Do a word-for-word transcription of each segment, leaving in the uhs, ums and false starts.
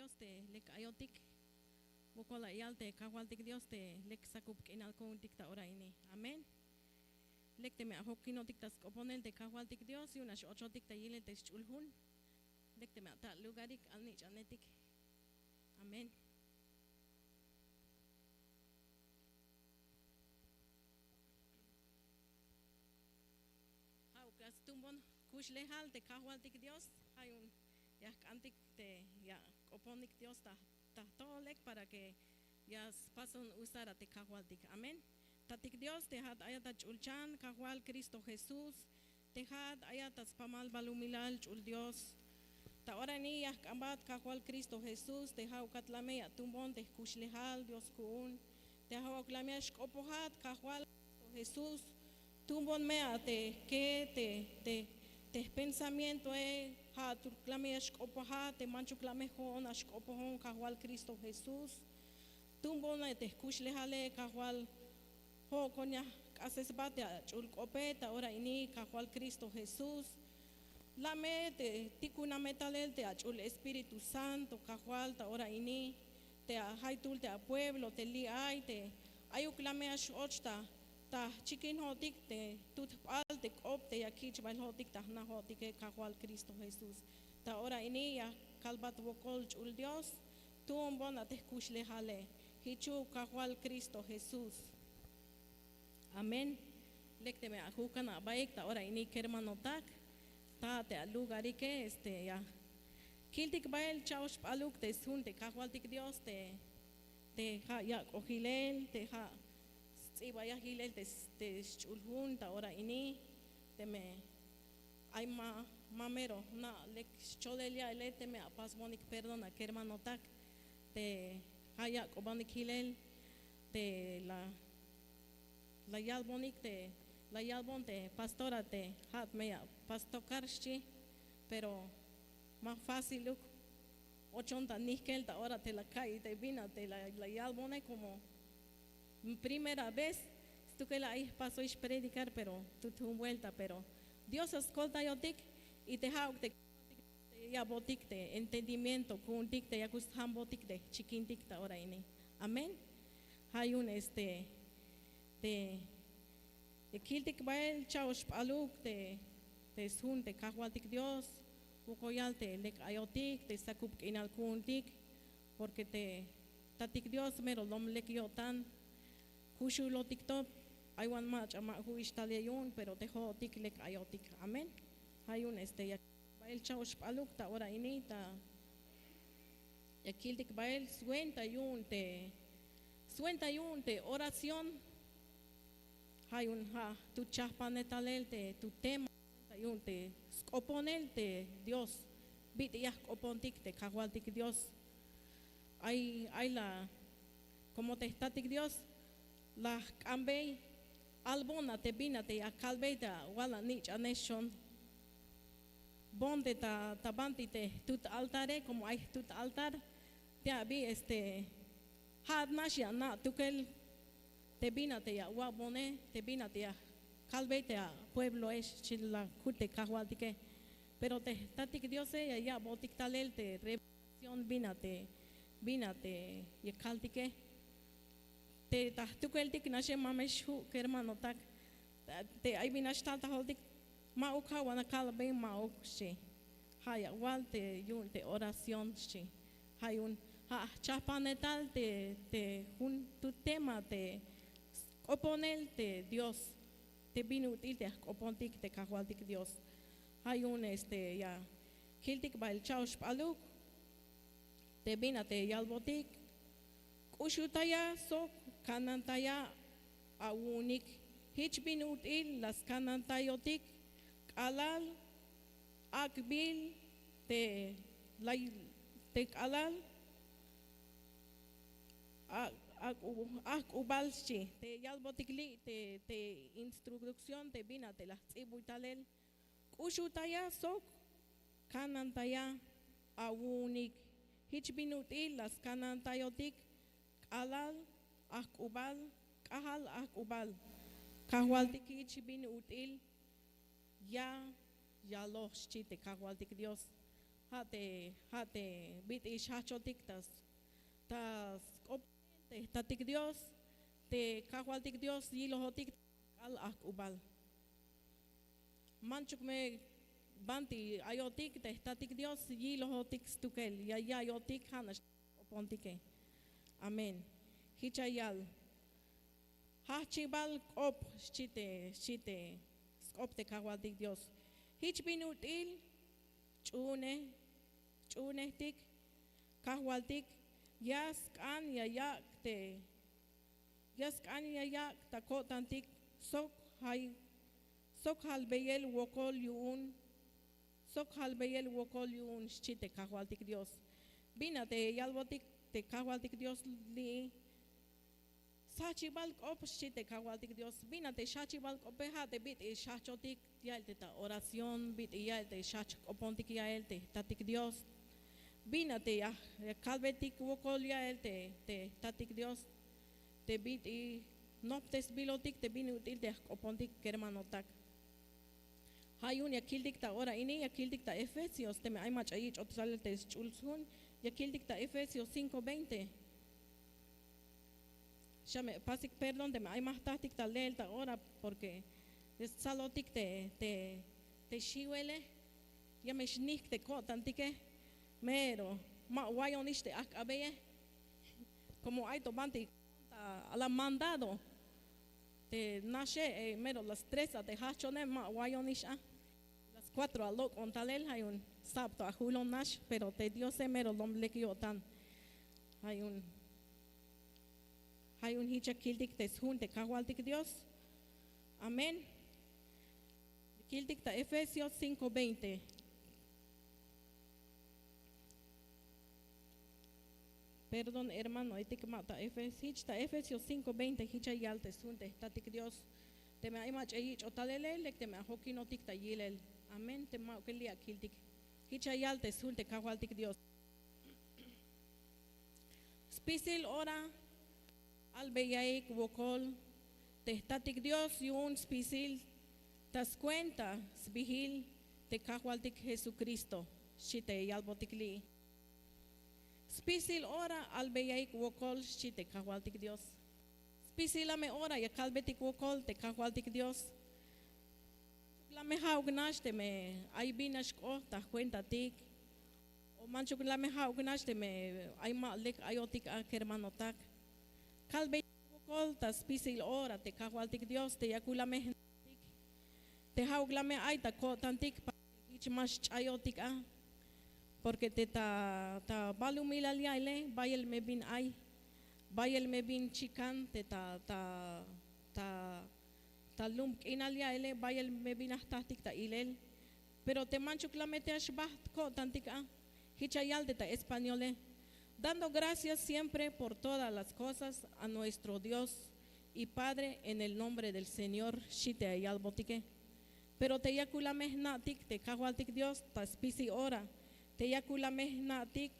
Dios te lek ayotik. Wokol la yal te Kajwaltik Dios te lek sakup k'inal ku'untik ta ora ini. Amén. Lek teme ajokinotik ta sk'oponel te Kajwaltik Dios yu'un nax ochotik ta yilel te sch'ul jun. Lek teme ata' lugarik alnich'anetik. Amén. Ja'uk ya stumbon jkuxlejal te Kajwaltik Dios. Ja' yu'un ya jk'antik te ya k'oponik Dios ta ta jtojol lek para que ya spason usar a te Kajwaltik. Amén. Tatik Dios te ja'at ayat ta ch'ulchan, Kajwal Cristo Jesús, te ja'at ayat ta spamal balumilal ch'ul Dios. Ta ora ini ya jk'anbat Kajwal Cristo Jesús te ja'ukat lame ya tumbon te jkuxlejal Dios ku'un. Te ja'uk lame ya xk'opojat Kajwal Cristo Jesús. Tumbon me a te ke te te te jpensamientoe, ja'atuk lame ya xk'opojat te manchuk lame jo'on a xk'opojon Kajwal Cristo Jesús. Tumbon a te jkuxlejale Kajwal. Jo'okon ya jk'asesbat te ach'ul k'ope ta ora ini Kajwal Cristo Jesús. Lame te tikuna me talel te ach'ul Espíritu Santo Kajwal ta ora ini te ajaytul te apueblo te li'ay te ayuk lame ya x-och ta ta jchikin jo'otik te tut jp'al te k'op te ya kich' bael jo'otike ta jna' jo'otike Kajwal Cristo Jesús. Ta ora ini ya kalbat wokol ch'ul Dios. Tumbon a te jkuxlejale. Jichuk Kajwal Cristo Jesús. Amén. Lek teme ajukan abaik ta ora ini kermanotak ta te alugarike este ya kiltik bael cha'ox p'aluk te sjun te Kajwaltik Dios te te ja' yak'ojilel te ja' sts'ibayajilel te sch'ul jun ta ora ini. Teme ay ma ma mero jna' lek xcholel ya'ile teme apasbonik perdón a kermanotak te ja' yak'obonik jilel te la la yalbonik te la yalbon te pastora te ja'at me ya pas tocar xchi. Pero ma fáciluk ochon ta nijkel ta ora te la ka'iy te bin a te la yalbone como primera vez stukel ay jpasoy xpredicar pero tut jun vuelta pero Dios ya skoltayotik. Y te ja'uk te ya'botik te entendimiento ku'untik te yakuk sjambotik te jchikintik ta ora ini. Amén. Ja' yu'un este te ya kiltik bael cha'ox p'aluk te te sjun te Kajwaltik Dios. Wokol yal te lek ayotik te sakup k'inal ku'untik. Porque te tatik Dios mero lom lek yo'tan. Kuxulotik to ay wan mach'a ma ju'ix tal ya yu'un pero te jo'otik lek ayotik. Amén. Ja' yu'un este ya bael cha'ox p'aluk ta ora ini ta ya kiltik bael swenta yu'un te swenta yu'un te oración. Ja' yu'un ja' tu chajpanet talel te tu tema swenta yu'un te sk'oponel te Dios. Bit'il ya jk'opontik te Kajwaltik Dios. Ay ay la como te jtatik Dios la jk'anbey. Albon a te bin a te ya kalbey te awal anich'anej xon. Bon te ta ta banti te jtut altare como ay jtut altar te abi este ja'at nax ya ana' tukel te bin a te ya awa'bone te bin a te ya kalbey te apuebloe xchi la kut te Kajwaltike. Pero te jtatik Diose ya ya'botik talel te revelación bin a te bin a te ya kaltike. Te ta jtukeltik naxe ma me xju' kermanotak te ay bin nax tal ta jo'oltik. Ma'uk ja' wan akalbey ma'uk xchi. Ja' ya wal te yu'un te oración xchi. Ja' yu'un ja' jchajpanetal te te jun tu tema te sk'oponel te Dios te bin ut'il te ya jk'opontik te Kajwaltik Dios. Ja' yu'un este ya kiltik bael cha'ox p'aluk te bin a te yalbotik. K'uxutaya sok kanantaya awu'unik. Jich bin ut'il la skanantayotik k'alal ak'bil te la te k'alal ajk'ubal xchi te yalbotik li' te te instrucción te bin a te la jts'ibuy talel. K'uxutaya sok kanantaya awu'unik. Jich bin ut'il la skanantayotik k'alal ajk'ubal k'ajal ajk'ubal. Kajwaltik jich bin ut'il ya yaloj xchi te Kajwaltik Dios. Ja' te ja' te bit'il xjajchotik ta sk'op te jtatik Dios, te kajwaltik Dios yilojotik k'al ajk'ubal. Manchuk me banti ayotik te jtatik Dios yilojotik stukel ya ya'iyotik ja' nax k'opontike. Amén. Jich ya yal: Jajchibal k'op, xchi te xchi te sk'op te kajwaltik Dios. Jich bin ut'il ch'uunej ch'uunejtik kajwaltik ya sk'an ya yak' te ya sk'an ya yak' ta ko'tantik sok jay sok jalbeyel wokol yu'un sok jalbeyel wokol yu'un, xchi te kajwaltik Dios. Bin a te yalbotik te kajwaltik Dios li'i? Sjajchibal k'op, xchi te kajwaltik Dios. Bin a te sjajchibal k'ope? Ja' te bit'il xjajchotik ya'el te ta oración, bit'il ya'el te xjajch jk'opontik ya'el te jtatik Dios. Bin a te ya kalbetik wokol ya'el te te jtatik Dios, te bit'il noptesbilotik te bin ut'il te ya jk'opontik kermanotak. Ja' yu'un ya kiltik ta ora ini, ya kiltik ta Efesios, teme ay mach'a yich'ot talel te sch'ul sjun, ya kiltik ta Efesios cinco veinte. Xa me pasik perdón teme ay ma jtajtik ta le'el ta ora, porke stsalotik te te te xiwele, ya me xnijk te ko'tantike, mero ma wayonix te ajk'abeye. Komo ay to banti ta ala mandado te naxe, mero las tres a te jajchone ma wayonix a, las cuatro alok'on talel. Ja' yu'un sab to ajulon nax, pero te diose mero lom lek yo'tan. Ja' yu'un ja' yu'un jich ya kiltik te sjun te kajwaltik Dios. Amén. Kiltik ta Efesios cinco veinte. Perdón hermano, aytik ma ta Efes jich ta Efesios cinco veinte jich ya yal te sjun te jtatik Dios. Teme ay mach'a yich'ot talele, lek teme ajokinotik ta yilel. Amén. Te ma'uke li' akiltik. Jich ya yal te sjun te kajwaltik Dios. Spisil ora albeyaik wokol te jtatik Dios yu'un spisil ta skuenta sbijil te kajwaltik Jesucristo, xchi te yalbotik li'i. Spisil ora albeyaik wokol, xchi te kajwaltik Dios. Spisil a me ora ya kalbetik wokol te kajwaltik Dios. La me ja'uk nax teme ay bin nax k'ot ta jkuentatik, o manchuk la me ja'uk nax teme ay ma lek ayotik a kermanotak. Kalbeyaik wokol ta spisil ora te kajwaltik Dios te yakuk la me jna'tik, te ja'uk la me ay ta ko'tantik, jich ma xch'ayotik a. Porke te ta ta balumilal ya'ele bayel me bin ay, bayel me bin chikan te ta ta ta ta lum k'inal ya'ele bayel me bin a jtajtik ta ilel. Pero te manchuk la me te ya xbajt ko'tantik a, jich ya yal te ta españole: Dando gracias siempre por todas las cosas a nuestro Dios y Padre en el nombre del Señor, xchi te ya yalbotike. Pero te yakuk la me jna'tik te kajwaltik Dios ta spisil ora, te yakuk la me jna'tik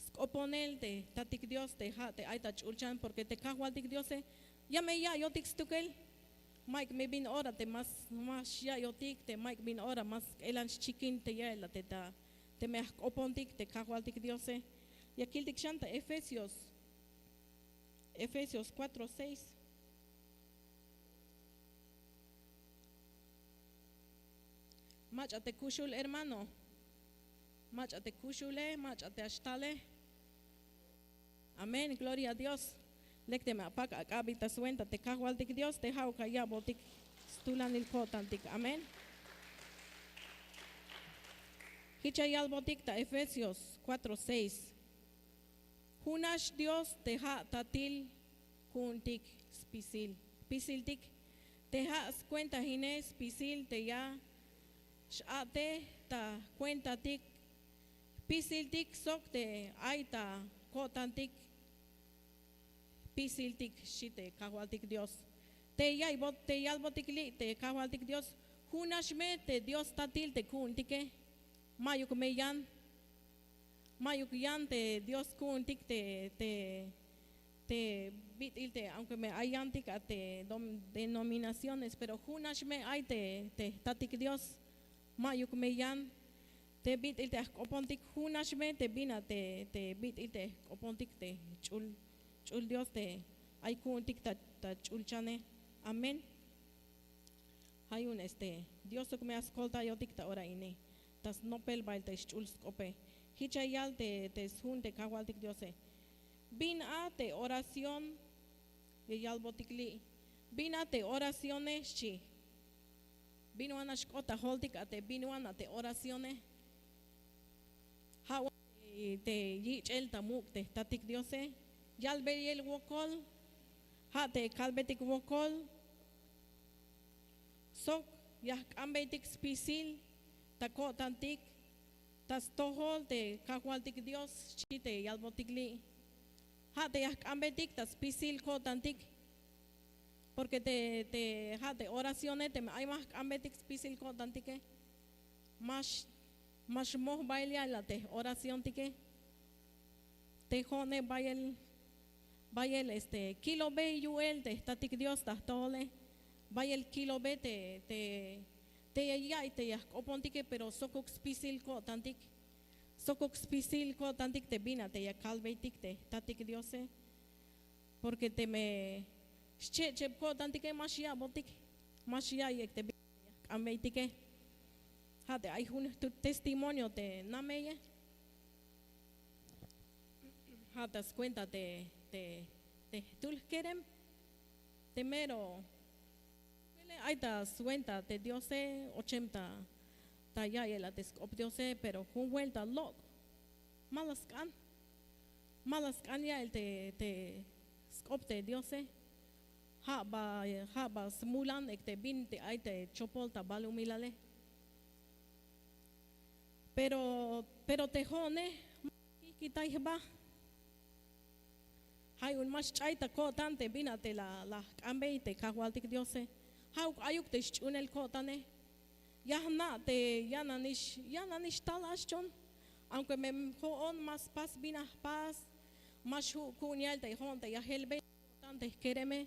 sk'oponel te jtatik Dios te ja' te ay ta ch'ulchan, porke te kajwaltik Diose ya me ya'iyotik stukel. Mayuk me bin ora te ma xya'iyotik, te mayuk bin ora ma sk'elan xchikin te ya'el a te ta teme ya jk'opontik te kajwaltik Diose. Ya kiltik xan ta Efesios, Efesios cuatro seis. Mach'a te kuxul hermano, mach'a te kuxule, mach'a te axtale. Amén, gloria a Dios. Lek teme apak ak'abik ta swenta te kajwaltik Dios te ja'uk aya'botik stulanil ko'tantik. Amén. Jich ya yalbotik ta Efesios cuatro seis: Jun nax Dios te ja' tatil ku'untik spisil, spisiltik, te ja' skuentajinej spisil te ya x'a'tej ta jkuentatik jpisiltik sok te ay ta ko'tantik jpisiltik, xchi te kajwaltik Dios. Te ya'iybot te yalbotik li' te kajwaltik Dios: Jun nax me te Dios tatil te ku'untike. Mayuk me yan, mayuk yan te Dios ku'untik te te te bit'il te, aunke me ay yantik a te denominaciones, pero jun nax me ay te te jtatik Dios. Mayuk me yan. Te bit'il te ya jk'opontik jun nax me te bin a te te bit'il te ya jk'opontik te ch'ul ch'ul dios te ay ku'untik ta ta ch'ulchane. Amén. Ja' yu'un este dios uk me ya skoltayotik ta ora ini ta snopel bael te sch'ul sk'ope. Jich ya yal te te sjun te kajwaltik diose. Bin a te oración? Ya yalbotik li'. Bin a te oracione xchi? Bin wan nax k'ot ta joltik a te bin wan a te oracione? Ja' wan te yich'el ta muk' te jtatik diose. Yalbeyel wokol. Ja' te kalbetik wokol. Sok ya jk'ambeytik spisil ta ko'tantik ta stojol te kajwaltik dios xchi te yalbotik li'. Ja' te ya jk'ambeytik ta spisil ko'tantik. Porke te te ja' te oracione teme ay ma jk'ambeytik spisil ko'tantike. Max max moj bayel ya'el a te oraciontike. Te jo'one bayel bayel este kilobey yu'el te jtatik dios ta jtojole. Bayel kilobey te te te ya ya'iy te ya jk'opontike pero sokuk spisil ko'tantik. Sokuk spisil ko'tantik te bin a te ya kalbeytik te jtatik diose. Porke teme xchecheb ko'tantike ma xya'botik. Ma xya'iy ek te bin a te ya jk'ambeytike. Ja' te ay jun jtut testimonio te nameye. Ja' ta skuenta te te te jtul jkerem te mero ay ta swenta te diose. Ochem ta ta ya'iyel a te sk'op diose pero jun buelta lok' ma la sk'an. Ma la sk'an ya'iyel te te sk'op te diose. Ja' ba ja' ba smulan ek te bin te ay te chopol ta balumilale. Pero pero te jo'one ma kikitay jba. Ja' yu'un ma xch'ay ta ko'tan te bin a te la la jk'ambey te kajwaltik diose. Ja'uk ayuk te sch'uunel ko'tane. Ya jna' te yananix yananix tal a xchon. Aunke me jo'on ma spas bin a jpas ma xju' ku'un ya'el te jo'on te ya jelbey ko'tan te jkereme.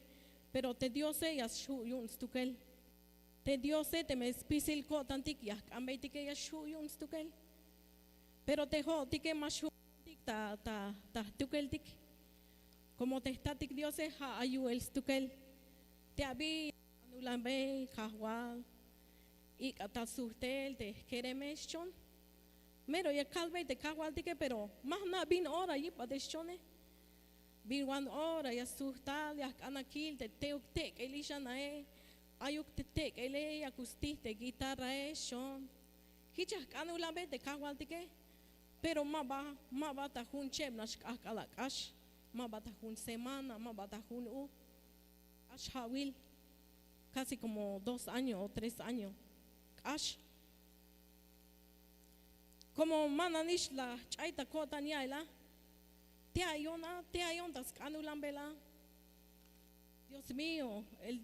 Pero te diose ya xju' yu'un stukel. Te diose teme spisil ko'tantik ya jk'ambeytike ya xju' yu'un stukel. Pero te jo'otike ma xju' ku'untik ta ta ta jtukeltik. Komo te jtatik diose ja' ay yu'el stukel. Te abi ya jk'an ulanbey kajwal. Ik'a ta sujtel te jkereme xchon. Mero ya kalbey te kajwaltike pero ma jna' bin ora yip a te xchone. Bin wan ora ya sujtal ya jk'an akil te te'uk tek'elix a nae. Ayuk te tek'ele ya kustij te guitarrae xchon. Jich ya jk'an ulanbey te kajwaltike. Pero ma ba ma ba ta jun cheb nax k'ajk'al ak'ax. Ma ba ta jun semana ma ba ta jun u k'ax ja'wil. Kasi komo dos año o tres año k'ax. Komo ma nanix la jch'ay ta ko'tan ya'el a. Te ayon a te ayon ta sk'an ulanbel a. Dios mío el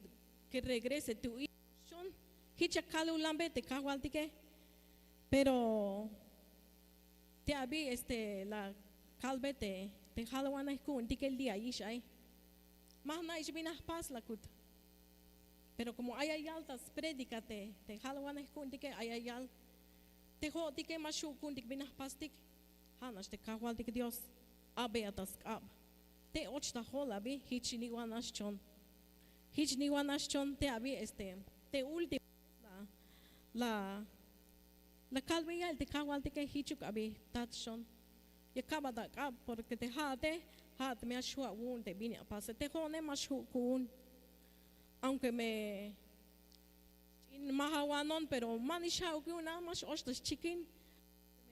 ke regrese tu hija xchon. Jich ya kal ulanbel te kajwaltike. Pero te abi este la kalbe te te jalwanej ku'untik el día yix ay. Ma jna'ix bin a jpas la kut. Pero komo ay ya yal ta spredika te te jalwanej ku'untike ay ya yal. Te jo'otike ma xju' ku'untik bin a jpastik. Ja' nax te kajwaltik dios. Abeya ta sk'ab. Te och ta jol abi jich niwan a xchon. Jich niwan a xchon te abi este te último la la kalbey ya'el te kajwaltike jichuk abi tat xon. Ya kabat ak'ab porke te ja'ate ja'at me ya xju' awu'un te bin ya apase te jo'one ma xju' ku'un. Aunke me ch'in ma jawanon pero ma nix ja'uk yu'un a ma x-och ta xchikin.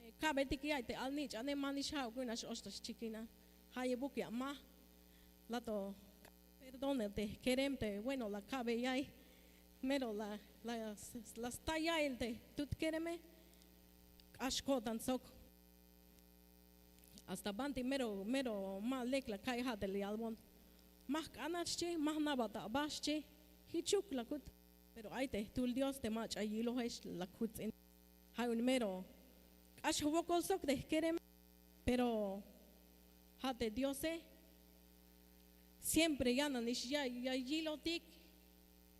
Me kabetik ya'el te alnich'ane ma nix ja'uk yu'un a x-och ta xchikin a. Jayebuk ya ma la to perdone te jkerem te bueno la kabe ya'el. Mero la la la sta ya'el te tut kereme. K'ax ko'tan sok. Hasta banti mero mero ma lek la ka'iy ja' te la yalbon. Ma jk'anat xchi ma jna'bat aba xchi. Jichuk la kut. Pero ay te jtul dios te mach'a yilojex la kuts'in. Ja' yu'un mero k'ax jwokol sok te jkereme. Pero ja' te diose siempre yananix ya yilotik.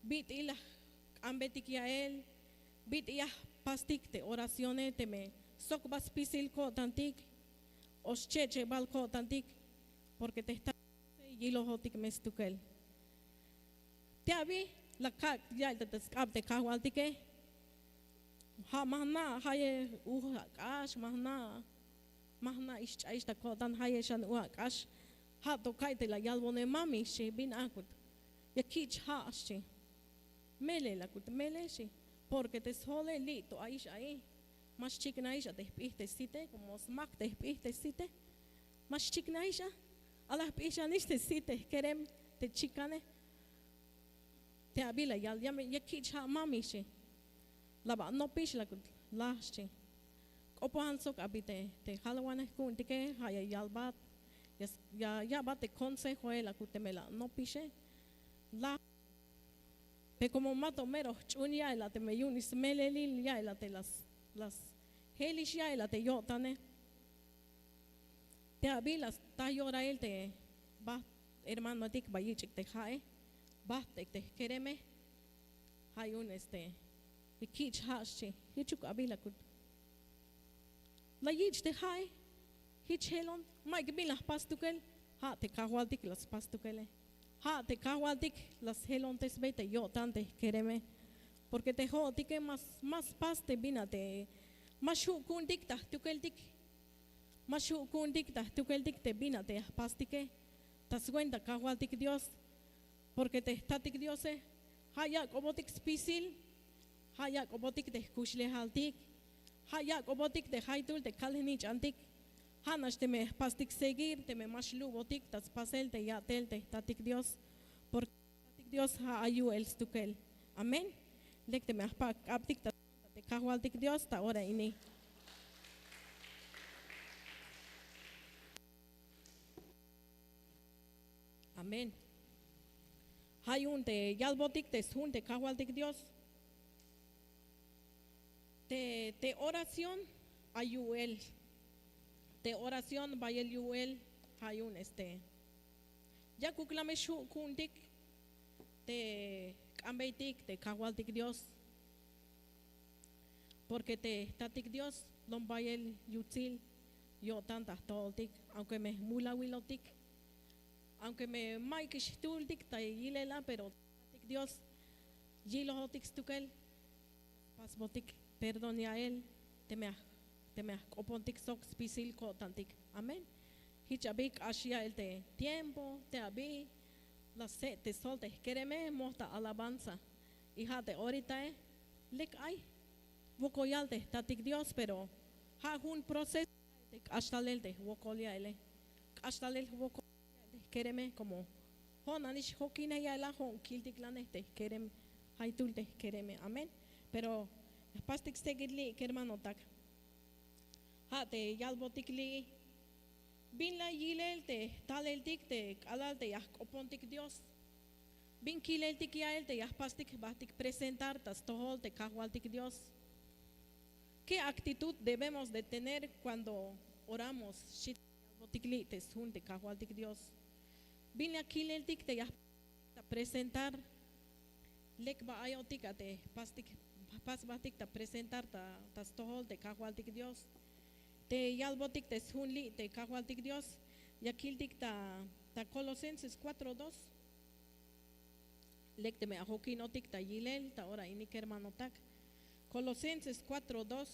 Bit'il la jk'ambetik ya'el. Bit'il ya jpastik te oracione teme sok ba spisil ko'tantik o xchechebal ko'tantik, porke te jta yilojotik me stukel. Te abi la kak' ya'el te sk'ab te kajwaltike. Ja' ma jna', ja'ye uj ak'ax, ma jna', ma jna' ix ch'ayix ta ko'tan, ja'ye xan uj ak'ax. Ja' to ka'iy te la yalbone: mami, xchi, bin akut, ya kich' ja', xchi. Melel akut, melel, xchi. Porke te sjole li' to ayix a'i. Ma xchiknayix a te jp'ij te site, komo smak te jp'ij te site. Ma xchiknayix a, ala jp'ij xanix te sit te jkerem te chikane. Te abi la yal: ya kich' ja', mami, xchi. La ba anopix, la kut, laj, xchi. K'opojan sok abi te, te jalawanej ku'untike, ja' ya yalbat, ya, ya ya'bat te consejoe, la kut, teme la anopixe, laj. Pero komo ma to mero jch'uun ya'el a teme yu'un smelelil ya'el a te las, las jelix ya'el a te yo'tane. Te abi la sta yorail te bajt' hermanoetik ba yich'ik te ja'e, bajt'ik te jkereme. Ja' yu'un este, ya kich' ja', xchi. Jichuk abi la kut, la yich' te ja'e, jich jelon, ma'yuk bin la jpas stukel. Ja' te kajwaltik la spas stukele. Ja' te kajwaltik la sjelontesbey te yo'tan te jkereme. Porke te jo'otike ma, ma spas te bin a te, ma xju' ku'untik ta jtukeltik. Ma xju' ku'untik ta jtukeltik te bin a te ya jpastike ta swenta kajwaltik Dios. Porke te jtatik Diose ja' yak'obotik spisil, ja' yak'obotik te jkuxlejaltik, ja' yak'obotik te jaytul te kal jnich'antik. Ja' nax teme jpastik seguir, teme ma xlu'botik ta spasel te ya'tel te jtatik Dios. Porke te jtatik Dios ja' ay yu'el stukel. Amén. Lek teme jpak' k'abtik ta te kajwaltik Dios ta ora ini. Amén. Ja' yu'un te yalbotik te sjun te kajwaltik Dios. Te, te oración ay yu'el. Te oración bayel yu'el. Ja' yu'un este, yakuk la me xju' ku'untik te k'ambeytik te kajwaltik Dios. Porke te jtatik Dios lom bayel yutsil yo'tan ta jtojoltik, aunque me jmulawilotik, aunque me ma'yukix jtuultik ta yilel a, pero te jtatik Dios yilojotik stukel. Pasbotik perdón ya'el teme aj, teme ajk'opontik sok spisil ko'tantik. Amén. Jich abi k'ax ya'el te tiempo, te abi la sje' te sjol te jkereme, moj ta alabanza. Y ja' te oritae lek ay wokol yal te jtatik Dios, pero ja' jun proceso te k'ax talel te jwokol ya'ele. K'ax talel jwokol te jkereme, como jo'on nanix jokinej ya'el a, jo'on kiltiklanej te jkerem jaytul te jkereme. Amén. Pero ya jpastik seguir li' kermanotak. Ja' te yalbotik li', bin la yilel te jtaleltik te k'alal te ya jk'opontik Dios. Bin kileltik ya'el te ya jpastik jbajtik presentar ta stojol te kajwaltik Dios. ¿Qué actitud debemos de tener cuando oramos? Xchi te yalbotik li' te sjun te kajwaltik Dios. Bin la kileltik te ya jpastik ta presentar. Lek ba ayotik a te jpastik, jpas jbajtik ta presentar ta, ta stojol te kajwaltik Dios. Te yalbotik te sjun li' te kajwaltik Dios, ya kiltik ta, ta Colosenses cuatro dos. Lek teme ajokinotik ta yilel ta ora ini kermanotak. Colosenses cuatro dos.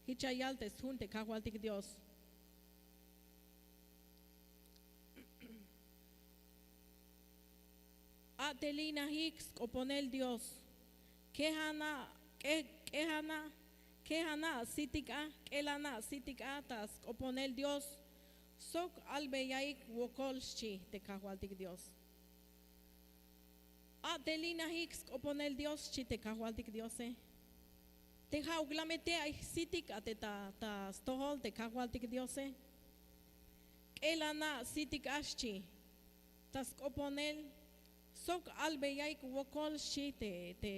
Jich ya yal te sjun te kajwaltik Dios. A'telinajik sk'oponel Dios. K'ejana, k'e, k'ejana, k'ejana asitik a, k'elana asitik a ta sk'oponel Dios. Sok albeyaik wokol, xchi te kajwaltik Dios. A'telinajik sk'oponel Dios, xchi te kajwaltik Diose. Te ja'uk la me te ay jsitik a te ta, ta stojol te kajwaltik Diose. K'elana asitik a, xchi, ta sk'oponel, sok albeyaik wokol, xchi te, te,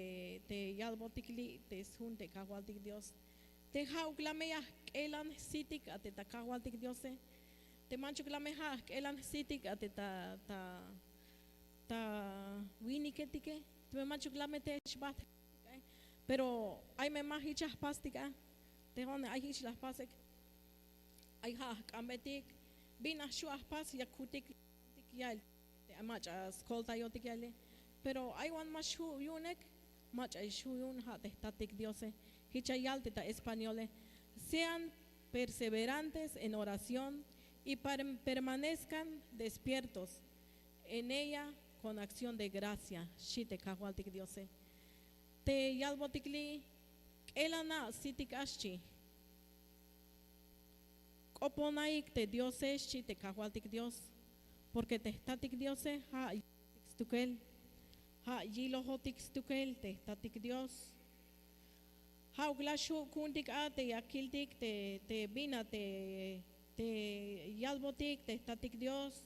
te yalbotik li' te sjun te kajwaltik Dios. Te ja'uk la me ya jk'elan jsitik a te ta kajwaltik Diose. Te manchuk la me ja' jk'elan jsitik a te ta, ta, ta winiketike. Teme manchuk la me te xbajt jsitik ae, Pero ay me ma jich a jpastik a. Te jo'one ay jich la jpasik. Ay ja' a jk'anbetik. Bin a xju' a jpas ya kutik ya'el te mach'a skoltayotik ya'ele. Pero ay wan ma xju' yu'unek, mach'a xju' yu'un, ja' te jtatik Diose. Jich a yal te ta españole: sean perseverantes en oración y par- permanezcan despiertos en ella con acción de gracia, xchi te Kajwaltik Diose. Te yalbotik li'i: k'elan a sitik a, xchi. K'oponaik te Diose, xchi te Kajwaltik Dios. Porque te jtatik Diose ja' yilojotik stukel. Ja' yilojotik stukel te jtatik Dios. Ja'uk la xju' ku'untik a te ya kiltik te, te bin a te, te yalbotik te jtatik Dios.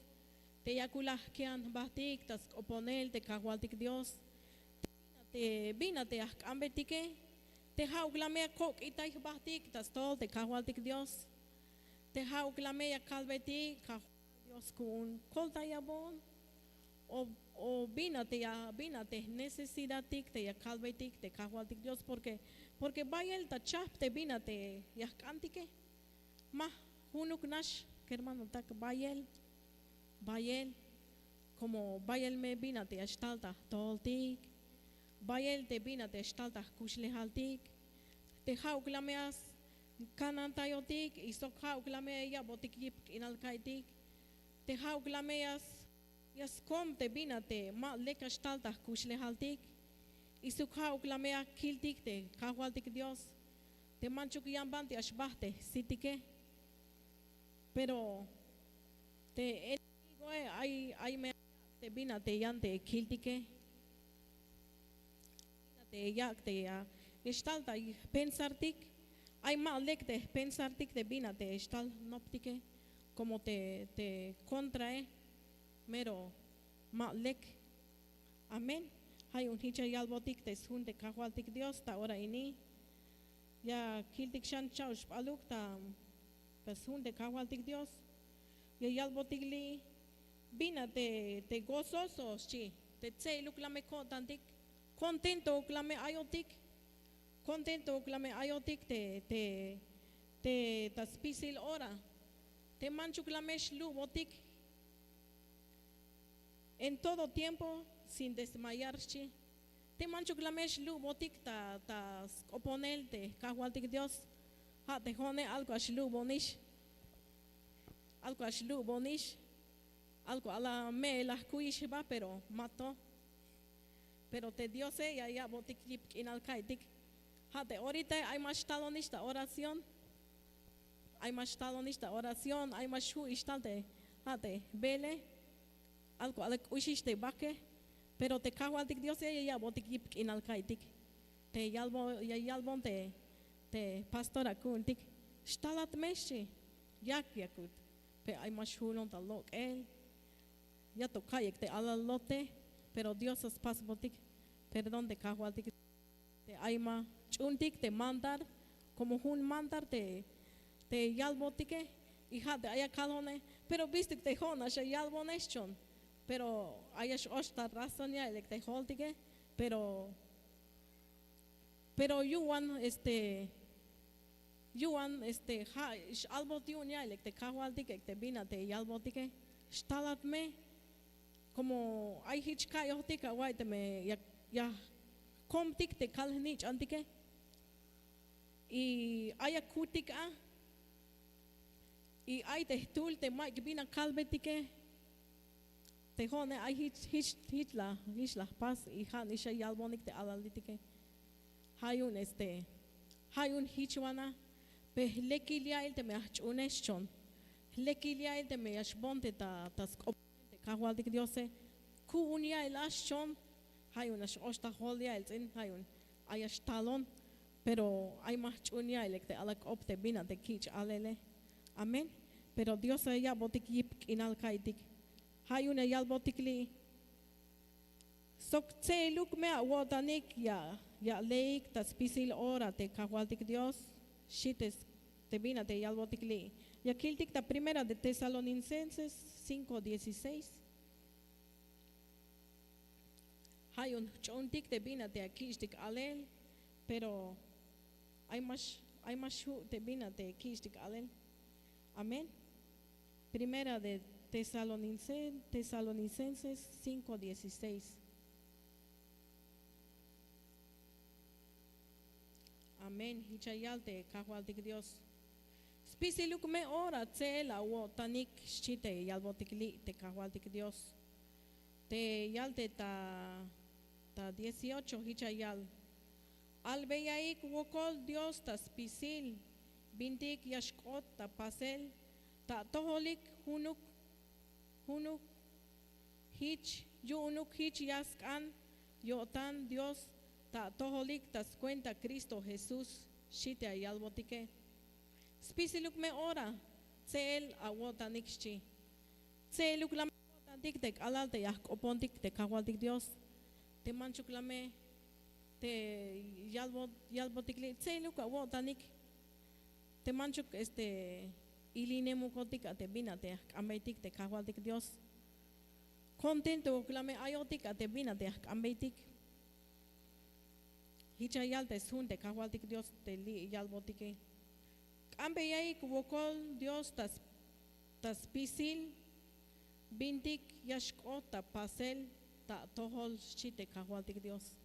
Te yakuk la jki'an jbahtik ta sk'oponel te Kajwaltik Dios. Te bin a te ya jk'anbetike. Te ja'uk la me ya kok'itay jbahtik ta stojol te Kajwaltik Dios. Te ja'uk la me ya kalbetik: Kajwal Dios, ku'un koltayabon. O, o bin a te ya, bin a te jnecesidadtik te ya kalbetik te Kajwaltik Dios, porque, porque bayel ta chajp te bin a te ya jk'antike. Ma junuk nax, kermanotak, bayel, bayel. Como bayel me bin a te ya xtal ta jtojoltik, bayel te bin a te ya xtal ta jkuxlejaltik. Te ja'uk la me ya skanantayotik y sok ja'uk la me ya ya'botik yip k'inal ka'iytik. Te ja'uk la me ya s- ya skom te bin a te ma lek a xtal ta jkuxlejaltik. Y sok ja'uk la me ya kiltik te Kajwaltik Dios te manchuk yan banti ya xbaht te jsitike. Pero te enemigoe ay, ay me te bin a te yan te kiltike. Te yak' te ya xtal ta jpensartik. Ay ma lek te jpensartik te bin a te xtal jnoptike. Como te, te contrae mero ma lek. Amén. Ja' yu'un jich ya yalbotik te sjun te Kajwaltik Dios ta ora ini. Ya kiltik xan cha'oxp'aluk ta, ta sjun te Kajwaltik Dios. Ya yalbotik li'i: bin a te, te gozoso, xchi, te tse'eluk la me ko'tantik, kontentouk la me ayotik, kontentouk la me ayotik te, te, te ta spisil ora, te manchuk la me xlu'botik. En todo tiempo sin desmayar, xchi. Te manchuk la me xlu'botik ta, ta sk'oponel te Kajwaltik Dios. Ja' te jo'one algo a xlu'bonix. Algo a xlu'bonix. Algo a la me'el a jkuyix jba, pero ma to. Pero te Diose ya ya'botik yip k'inal ka'iytik. Ja' te oritae ay ma xtalonix ta oración. Ay ma xtalonix ta oración, ay ma xju' ix tal te, ja' te jbeele. Algo a la k'uxix te bake. Pero te Kajwaltik Diose ya ya'botik yip k'inal ka'iytik. Te yalbo, ya yalbon te, te pastora ku'untik: xtalat me, xchi. Yak, yakut. Pero ay ma xjulon ta lok'el. Ya to ka'iyik te alal lote. Pero Dios a spasbotik perdón te Kajwaltik. Te ay ma jch'uuntik te mandar, como jun mandar te, te yalbotike. Y ja' te ay ya kalone, pero bistuk te jo'on nax ya yalbone, xchon. Pero ay ya x-och ta razón ya'elik te joltike. Pero, pero yu'un este, yu'un este ja' x-albot yu'un ya'elik te Kajwaltik ek te bin a te yalbotike: xtalat me. Como ay jich ka'iyojtik, awa'iy teme ya, ya jkomtik te kal jnich'antike. Y ay ya kutik a. Y ay te jtul te mayuk bin a kalbetike. Te jo'one ay jich, jich, jich la, jich la jpas y ja' nix ya yalbonik te alalitike. Ja' yu'un este, ja' yu'un jich wan a. Pe jlekil ya'el teme ya jch'uune, xchon. Jlekil ya'el teme ya xboon te ta, ta sk'op te Kajwaltik Diose. Ku'un ya'el a, xchon. Ja' yu'un ya x-och ta jol ya'el ts'in, ja' yu'un ay ya xtalon. Pero ay ma jch'uun ya'el ek te alal k'op te bin a te kich' alele. Amén. Pero Dios ya ya'botik yip k'inal ka'iytik. Ja' yu'un ya yalbotik li'i: sok tse'eluk me awo'tanik ya, ya aleik ta spisil ora te Kajwaltik Dios, xchi te, te bin a te yalbotik li'i. Ya kiltik ta Primera de Tesalonicenses cinco dieciséis. Ja' yu'un jch'uuntik te bin a te ya kich'tik alel, Pero ay max ay max xju' te bin a te kich'tik alel. Amén. Primera de tesalonicenses cinko dieciseis. Amén. Jich ya yal te kajwaltik dios. Spisiluk me ora tse'el awo'tanik xchi te yalbotik li' te kajwaltik dios. Te yal te ta ta dieciocho jich ya yal. Albeyahik wokol dios ta spisil bintik ya xk'ot ta pasel ta atojolik junuk junuk jich yu'unuk jich ya sk'an yo'tan dios ta atojolik ta skuenta kristo jesús. Xchi te ayalbotike. Spisiluk me ora tse'el awo'tanik xchi. Tse'eluk la me awo'tantik te k'alal te ya jk'opontik te kajwaltik dios. Te manchuk la me te yalbotik li' tse'eluk awo'tanik. Te manchuk este ilinemukotik a te bin a te ya jk'ambeytik te kajwaltik dios. Kontentook la me ayotik a te bin a te ya jk'ambeytik. Jich ya yal te sjun te kajwaltik dios te li' yalbotike. K'ambeyahik wokol dios ta spisil bintik ya xk'ot ta pasel ta atojol xchi te kajwaltik dios.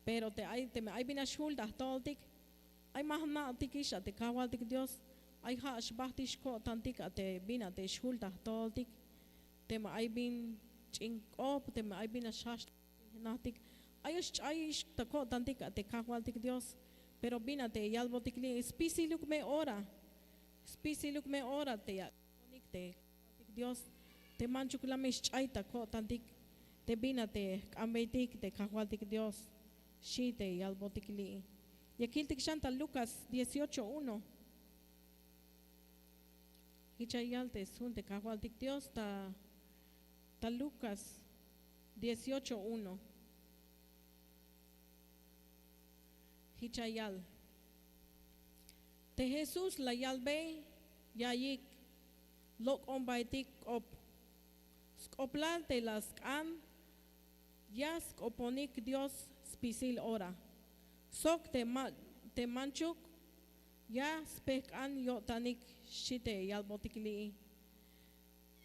Pero te ay teme ay bin a xjul ta jtojoltik ay ma jna'tikix a te kajwaltik dios. Ay ja' xbajtix ko'tantik a te bin a te xjul ta jtojoltik. Teme ay bin ch'in k'op teme ay bin a xjajch jnajtik ay xch'ayix ta ko'tantik a te kajwaltik dios. Pero bin a te yalbotik li' spisiluk me ora spisiluk me ora te ya k'oponik te kajwaltik dios. Te manchuk la me xch'ay ta ko'tantik te bin a te jk'ambeytik te kajwaltik dios. Xchi te yalbotik li'. Ya kiltik xan ta lukas dieciocho uno. Jich ya yal te sjun te kajwaltik dios ta ta lukas dieciocho uno. Jich ya yal. Te jesús la yalbey ya'iyik lok'ombaetik k'op. Sk'oplal te la sk'an ya sk'oponik dios spisil ora sok te manchuk ya spejk'an yo'tanik. Xchi te yalbotik li'i.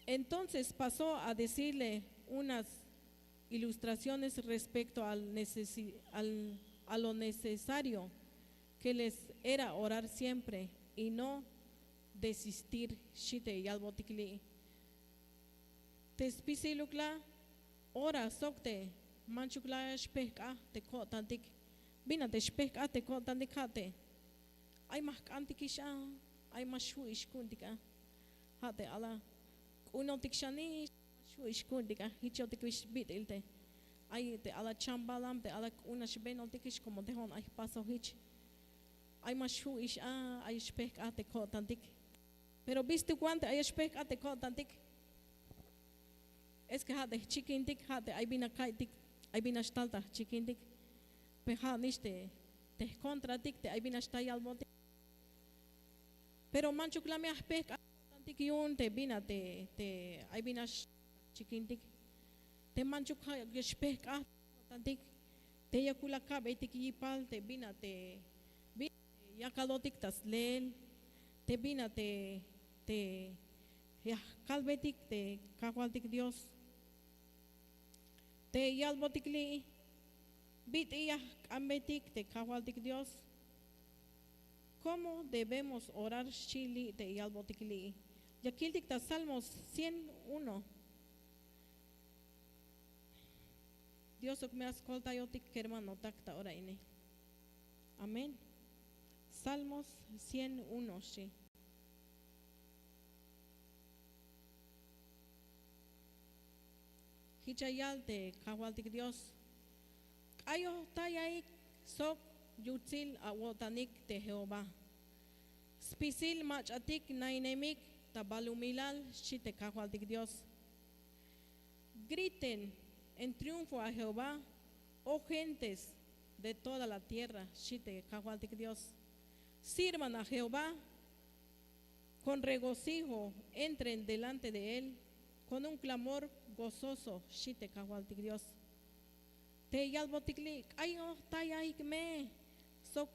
Entonces pasó a decirle unas ilustraciones respecto al a lo necesario que les era orar siempre y no desistir. Xchi te yalbotik li'i. Te spisiluk la ora sok te manchuk la xpejk'aj te ko'tantik. Bin a te xpejk'aj te ko'tantik ja' te ay ma jk'antikix a ay ma xju' ix ku'untik a. Ja' te ala k'unotik xanix ma xju' ix ku'untik a jich yo'tik wix bit'il te ay te ala chambalam te ala k'unax benotikix komo te jo'on ay jpasoj jich. Ay ma xju' ix a ay xpejk'aj te ko'tantik. Pero bistuk wan te ay xpejk'aj te ko'tantik. Es ke ja' te jchikintik ja' te ay bin a ka'iytik ay bin a xtal ta jchikintik. Pe ja' nix te jkontratik te ay bin a xtal yalbotik. Pero manchuk la me a jpejk'aj te ko'tantik yu'un te bin a te ay bin a xtal ta jchikintik. Te manchuk ja' xpejk'aj te ko'tantik te yakul a kabeytik yipal te bin a te bin a te yakalotik ta sleel te bin a te te ya jkalbetik te kajwaltik dios. Te yalbotik li'i. Bit'il ya jk'ambetik te kajwaltik dios? Komo debemos orar xchi li' te yalbotik li'i. Ya kiltik ta salmos cien uno. Dios ok me a skoltayotik kermanotak ta ora ini. Amén. Salmos cien uno xchi. Jich ya yal te kajwaltik dios. K'ayojtayahik sok yutsil awo'tanik te jehová. Spisil mach'atik nainemik ta balumilal xchi te kajwaltik dios. Griten en triunfo a jehová, oh gentes de toda la tierra. Xchi te kajwaltik dios. Sirvan a jehová con regocijo, entren delante de él con un klamor gozoso. Xchi te kajwaltik dios. Te yalbotik li', k'ayojtayahik me sok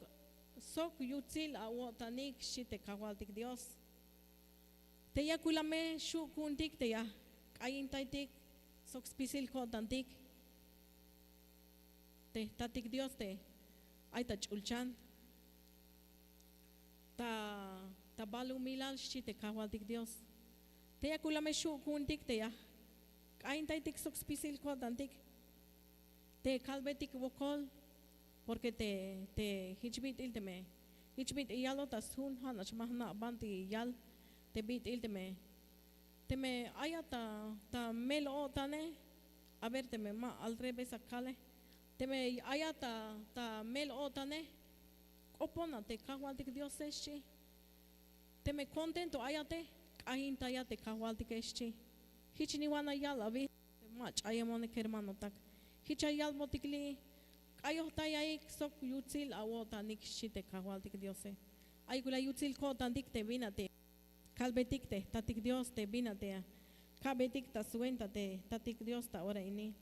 sok yutsil awo'tanik, xchi te kajwaltik Dios. Te yakula me xu' ku'untik te ya jk'ayintaytik sok spisil ko'tantik te jtatik Dios te ay ta ch'ulchan, ta ta balumilal, xchi te kajwaltik Dios. Te yakula me xu' ku'untik te ya jk'ayintaytik sok spisil ko'tantik te kalbetik wokol. Porque te te jich bit'il teme jich bit'il yaloj ta sjun, ja' nax ma jna' banti yal te bit'il teme teme ayat ta ta mel-o'tane. A ver, teme ma al revés akale. Teme ayat ta ta mel-o'tane, k'opona te kajwaltik Diose, xchi. Teme kontento ayate, k'ayintayat te kajwaltike, xchi. Jich niwan ya yal abi. Ma ch'ayemone kermanotak. Jich ya yalbotik li', k'ayojtayahik sok yutsil awo'tanik, xchi te kajwaltik Diose. Ayuk la yutsil ko'tantik te bin a te kalbetik te jtatik Dios, te bin a te ka'betik ta swenta te jtatik Dios ta ora ini.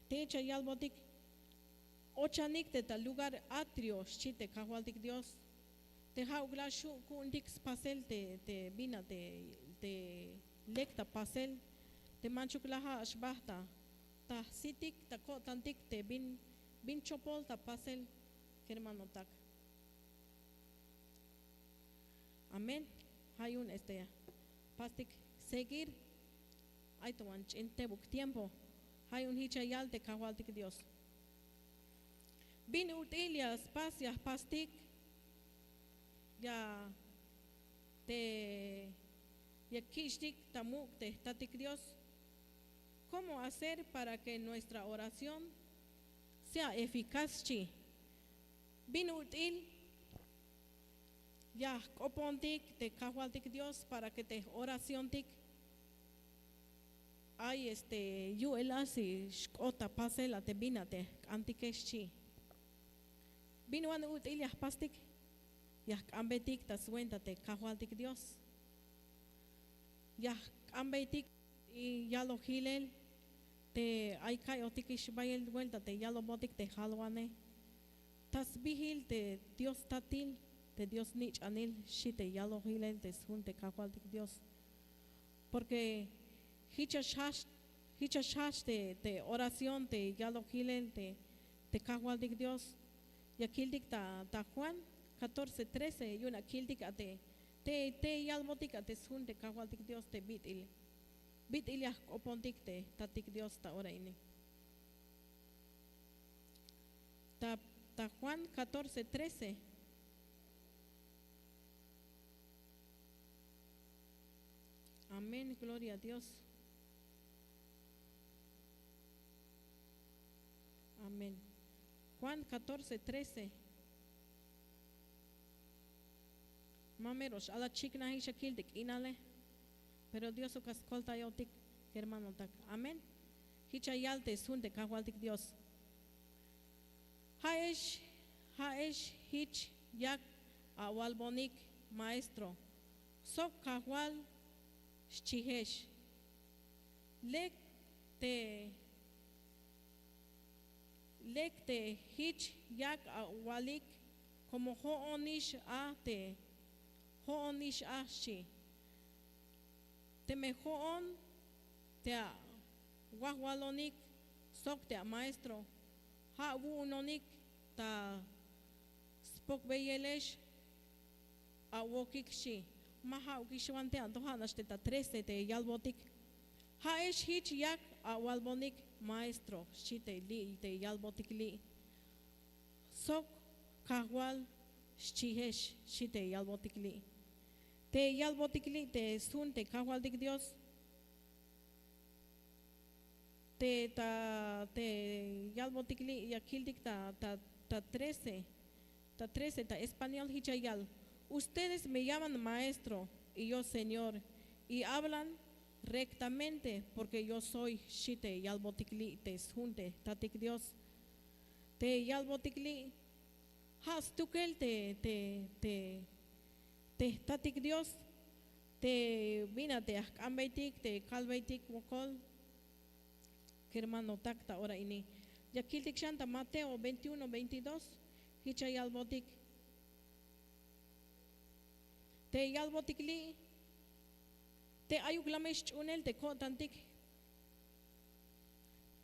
Te jich ya yalbotik, ochanik te ta lugar atrio, xchi te kajwaltik Dios. Te ja'uk la xu' ku'untik spasel te te bin a te te lek ta pasel, te manchuk la ja' xbajt ta ta jsitik ta ko'tantik te bin bin chopol ta pasel, kermanotak. Amén. Ja' yu'un este pastik seguir. Ay to wan ch'in tebuk tiempo. Ja' yu'un jich ya yal te kajwaltik Dios. Bin ut'il ya spas ya jpastik ya te ya kich'tik ta muk' te jtatik Dios. ¿Cómo hacer para que nuestra oración sea eficaz? Xchi. Bin ut'il ya jk'opontik te kajwaltik Dios para que te oracióntik ay este yu'el a si xk'ot ta pasel a te bin a te jk'antike, xchi. Bin wan ut'il ya jpastik, ya jk'anbetik ta swenta te kajwaltik Dios. Ya jk'anbeytik yalojilel te ay ka'yojtikix bayel buelta te yalobotik te jalwane. Ta sbijil te Dios Tatil, te Dios Nich'anil, xchi te yalojilel te sjun te kajwaltik Dios. Porque jich ya xjajch jich ya xjajch te te oración te yalojilel te te kajwaltik Dios. Ya kiltik ta ta Juan catorce trece, yu'un ya kiltik a te te te yalbotik a te sjun te kajwaltik Dios te bit'il bit'il ya jk'opontik te jtatik Dios ta ora ini. Ta ta Juan catorce trece. Amén, gloria a Dios. Amén. Juan catorce trece. Ma mero x'alachiknajix ya kil te k'inale. Pero Dios sok ya skoltayotik kermanotak. Amén. Jich ya yal te sjun te kajwaltik Dios. Ja'ex ja'ex jich yak awalbonik maestro sok kajwal xchijex. Lek te lek te jich yak awalik komo jo'onix a te jo'onix a xchi. Teme jo'on te awajwalonik sok te amaestro ja' awu'unonik ta spokbeyelex awokik xchi. Ma ja'ukix wan te anto ja' nax te ta trece te yalbotik. Ja'ex jich yak awalbonik maestro xchi te li' te yalbotik li'. Sok kajwal xchijex xchi te yalbotik li'. Te yalbotik li' te sjun te kajwaltik Dios. Te ta te yalbotik li' ya kiltik ta ta ta trece ta trece ta español jich ya yal. Ustedes me llaman maestro y yo señor y hablan rectamente porque yo soy xchi te yalbotik li' te sjun te jtatik Dios. Te yalbotik li' ja' stukel te te te te jtatik Dios te bin a te ya jk'anbeytik te kalbeytik wokol. Kermanotak ta ora ini. Ya kiltik xan ta Mateo veintiuno veintidós. Jich ya yalbotik. Te yalbotik li', te ayuk la me sch'uunel te ko'tantik.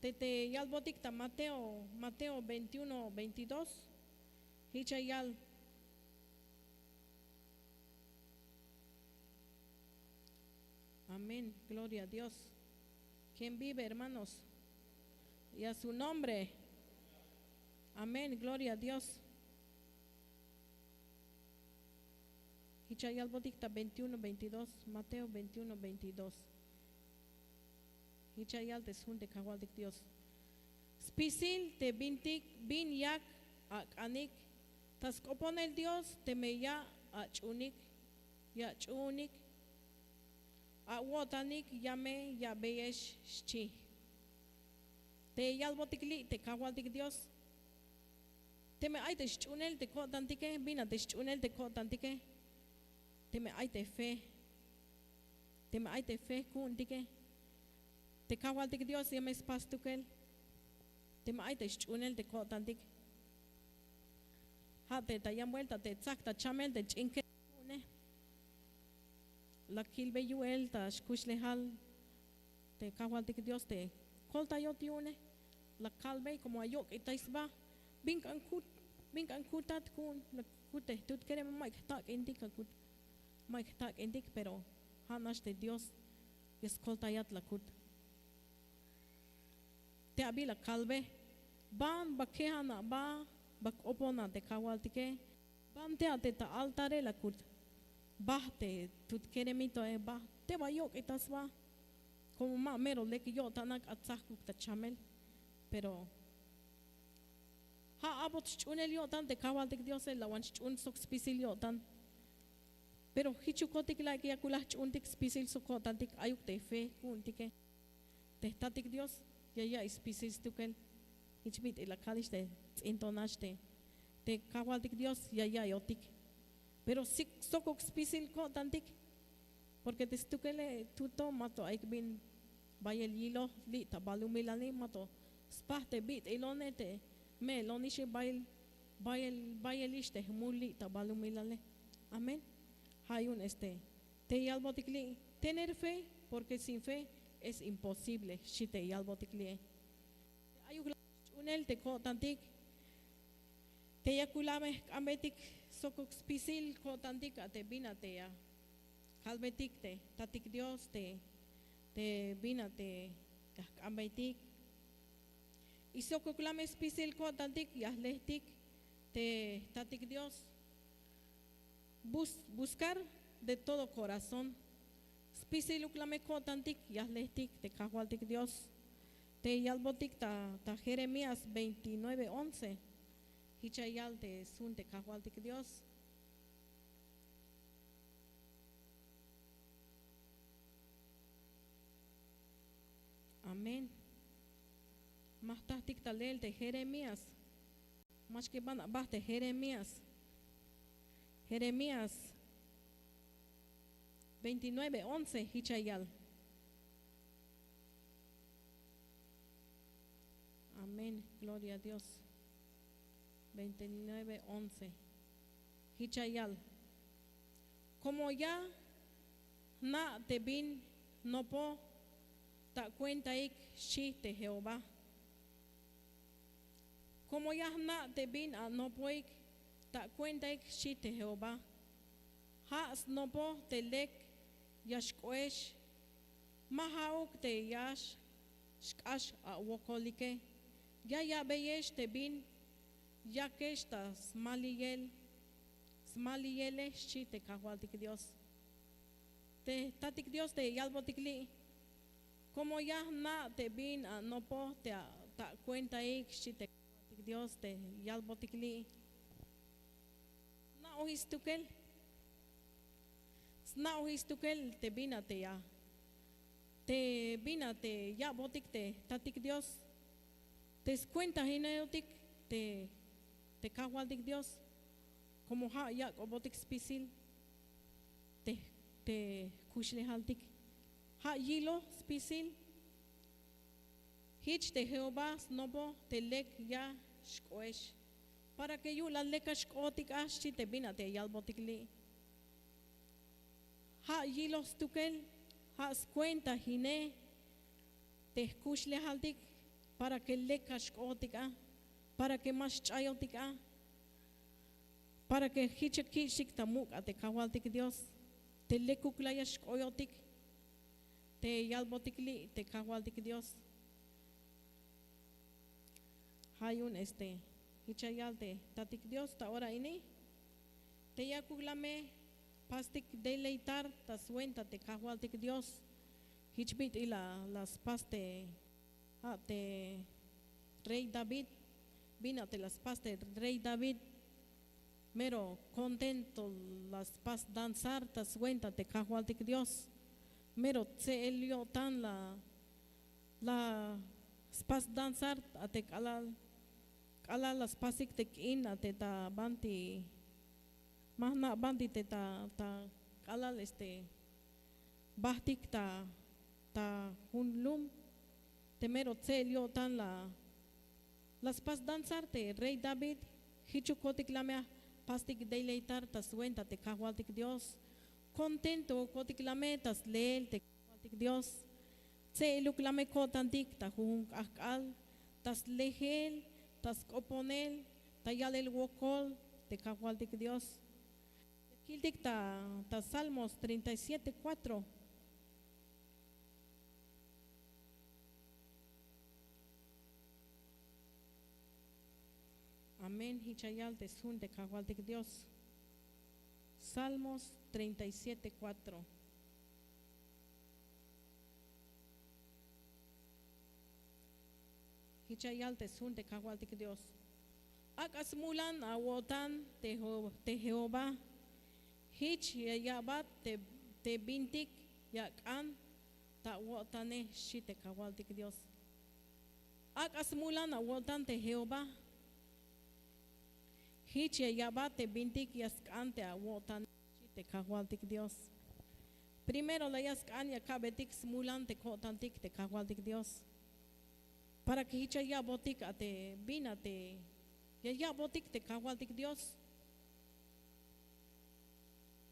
Te te yalbotik ta Mateo, Mateo veintiuno veintidós. Jich ya yal. Amén, gloria a Dios. ¿Quién vive, hermanos? Y a su nombre. Amén, gloria a Dios. Jich ya yalbotik ta veintiuno veintidós, Mateo veintiuno veintidós. Jich ya yal te sjun te Kajwaltik Dios. Spisil te bintik, bin yak ak'anik ta sk'oponel Dios, teme ya ach'uunik, ya ach'uunik, awo'tanik ya me ya'beyex, xchi. Te yalbotik li' te Kajwaltik Dios. Teme ay te sch'uunel te ko'tantike, bin a te sch'uunel te ko'tantike. Teme ay te fe. Teme ay te fe ku'untike. Te Kajwaltik Dios ya me spas stukel. Teme ay te sch'uunel te ko'tantik. Ja' te ta yan buelta te tsajk ta chamel te ch'in kere' ku'une. La kilbey yu'el ta xkuxlejal te Kajwaltik Dios te koltayot yu'une. La kalbey como ayok'itay sba. Bin k'an kut, bin k'an kutat ku'un, la kut te jtut kerem, ma'yuk jtak'intik akut. Ma'yuk jtak'intik, pero ja' nax te Dios ya skoltayat la kut. Te abi la kalbe. Ban ba kejan aba, ba k'opon a te Kajwaltike. Ban te a te ta altare la kut. Baj te tut keremitoe, baj. Te ba yok'ita sba. Como ma mero lek yo'tan ak'a tsajkuk ta chamel. Pero ja' abot sch'uunel yo'tan te Kajwaltik Diose, la wan sch'uun sok spisil yo'tan. Pero jichukotik la'ik ya kulaj ch'uuntik spisil sok ko'tantik, ayuk te fe ku'untike. Te jtatik Dios ya ya'iy spisil stukel. Jich bit'il la kalix te ts'in to nax te, te Kajwaltik Dios ya ya'iyotik. Pero si sokuk spisil ko'tantik. Porque te stukele tuto mato ayuk bin bayel yiloj li' ta balumilali, mato spaj te bit'ilone te me'elonixe, bayel, bayel, bayelix te jmul li' ta balumilale. Amén. Ja' yu'un este te yalbotik li', tener fe, porque sin fe es imposible, xchi te yalbotik li'e. Ayuk la sch'uunel te ko'tantik. Te ya kula' me jk'anbetik sokuk spisil ko'tantik a te bin a te ya kalbetik te jtatik Dios te, te bin a te ya jk'anbetik. Y sokuk la me spisil ko'tantik ya jlejtik te jtatik Dios. Bus-, buscar de todo corazón. Spisiluk la me ko'tantik ya jlejtik te Kajwaltik Dios. Te yalbotik ta, ta Jeremías veintinueve once. Jich ya yal te sjun te Kajwaltik Dios. Amén. Ma jtajtik ta le'el te Jeremías. Ma xkiban aba te Jeremías. Jeremías veintinueve once, jich ya yal. Amén, gloria a Dios. Veintinueve once. Jich ya yal. Como ya jna' te bin jnopo ta kuentaik, xchi te Jehová. Como ya jna' te bin anopoik ta kuentaik, xchi te Jehová. Ja' snopoj te lek ya xk'oex. Ma ja'uk te ya xk'ax awokolike. Ya ya'beyex te bin yakex ta smaliyel, smaliyele, xchi te Kajwaltik Dios. Te jtatik Dios te yalbotik li'. Como ya jna' te bin anopoj te a, ta kuentaik, xchi te Kajwaltik Dios te yalbotik li'. Sna'ojix stukel. Sna'ojix stukel te bin a te ya, te bin a te ya'botik te jtatik Dios. Te skuentajinejotik te, te Kajwaltik Dios. Como ja' yak'obotik spisil te, te jkuxlejaltik. Ja' yiloj spisil. Jich te Jehová snopoj te lek ya xk'o'ex, para que yu'un la lek a xk'o'otik a, xchi te bin a te ya yalbotik li'. Ja' yiloj stukel, ja' skuentajinej te jkuxlejaltik, para que lek a xk'o'otik a, para que ma xch'ayotik a, para que jich a kich'tik ta muk' a te Kajwaltik Dios, te lekuk la ya xk'o'otik, te yalbotik li' te Kajwaltik Dios. Ja' yu'un este, jich a yal te Tatik Dios ta ora ini, te yakuk la me pastik deleitar ta swenta te Kajwaltik Dios. Jich bit'il la, la spas te, ja' te rey David, bin a te la spas te rey David, mero contento la spas danzar ta swenta te Kajwaltik Dios. Mero tse'el yo'tan la, la spas danzar a te k'alal, k'alal la spasik te k'in a te ta banti, ma jna' banti te ta, ta k'alal este, bajtik ta, ta jun lum, te mero tse'el yo'tan la, la spas danzar te rey David. Jichukotik la me a pastik deleitar ta swenta te Kajwaltik Dios. Contentokotik la me ta sleel te Kajwaltik Dios. Tse'eluk la me ko'tantik ta jujun k'ajk'al, ta slejel, ta sk'oponel, ta yalel wokol te Kajwaltik Dios. Kiltik ta, ta Salmos treinta y siete cuatro. Amén. Jich a yal te sjun te Kajwaltik Dios. Salmos treinta y siete cuatro. Jich a yal te sjun te Kajwaltik Dios. Ak'a smulan awo'tan te Jo-, te Jehová. Jich ya ya'bat te, te bintik ya ak'an ta awo'tane, xchi te Kajwaltik Dios. Ak'a smulan awo'tan te Jehová. Jich ya ya'bat te bintik ya sk'an te awo'tane, xchi te Kajwaltik Dios. Primero la ya sk'an ya ka'betik smulan te ko'tantik te Kajwaltik Dios, para que jich ya ya'botik a te bin a te ya ya'botik te Kajwaltik Dios.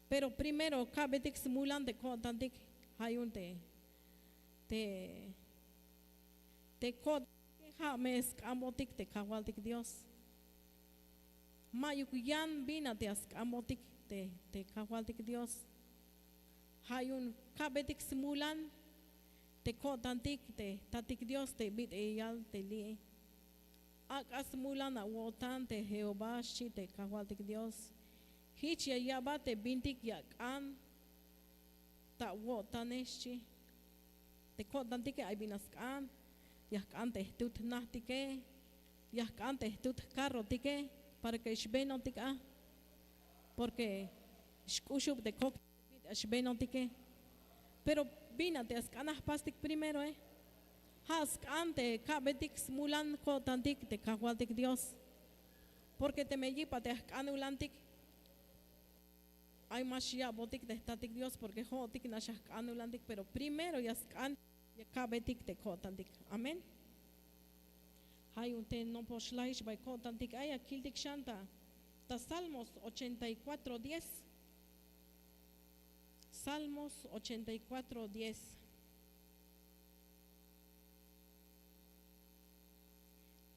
Pero primero ka'betik smulan te ko'tantik, ja' yu'un te, te, te ko'tantik ja' me sk'anbotik te Kajwaltik Dios. Ma'yuk yan bin a te ya sk'anbotik te, te Kajwaltik Dios. Ja' yu'un ka'betik smulan te ko'tantik te Tatik Dios te bit'il ya yal te li'e. Ak'a smulan awo'tan te Jehová, xchi te Kajwaltik Dios. Jich ya ya'bat te bintik ya ak'an ta awo'tane, xchi. Te ko'tantike ay bin a sk'an, ya jk'an te jtut jnajtike, ya jk'an te jtut jkarrotike, para que xbenotik a, porque xk'uxub te kok te bin a xbenotike. Pero bin a te ya sk'an a jpastik primeroe. Ja' sk'an te ka'betik smulan ko'tantik te Kajwaltik Dios. Porque teme yip a te ya jk'anulantik, ay ma xya'botik te jTatik Dios, porque jo'otik nax ya jk'anulantik, pero primero ya sk'an ya ka'betik te ko'tantik. Amén. Ja' yu'un te nopol xlajix bay ko'tantik ay, ya kiltik xan ta, ta Salmos ochenta y cuatro diez. Salmos ochenta y cuatro diez.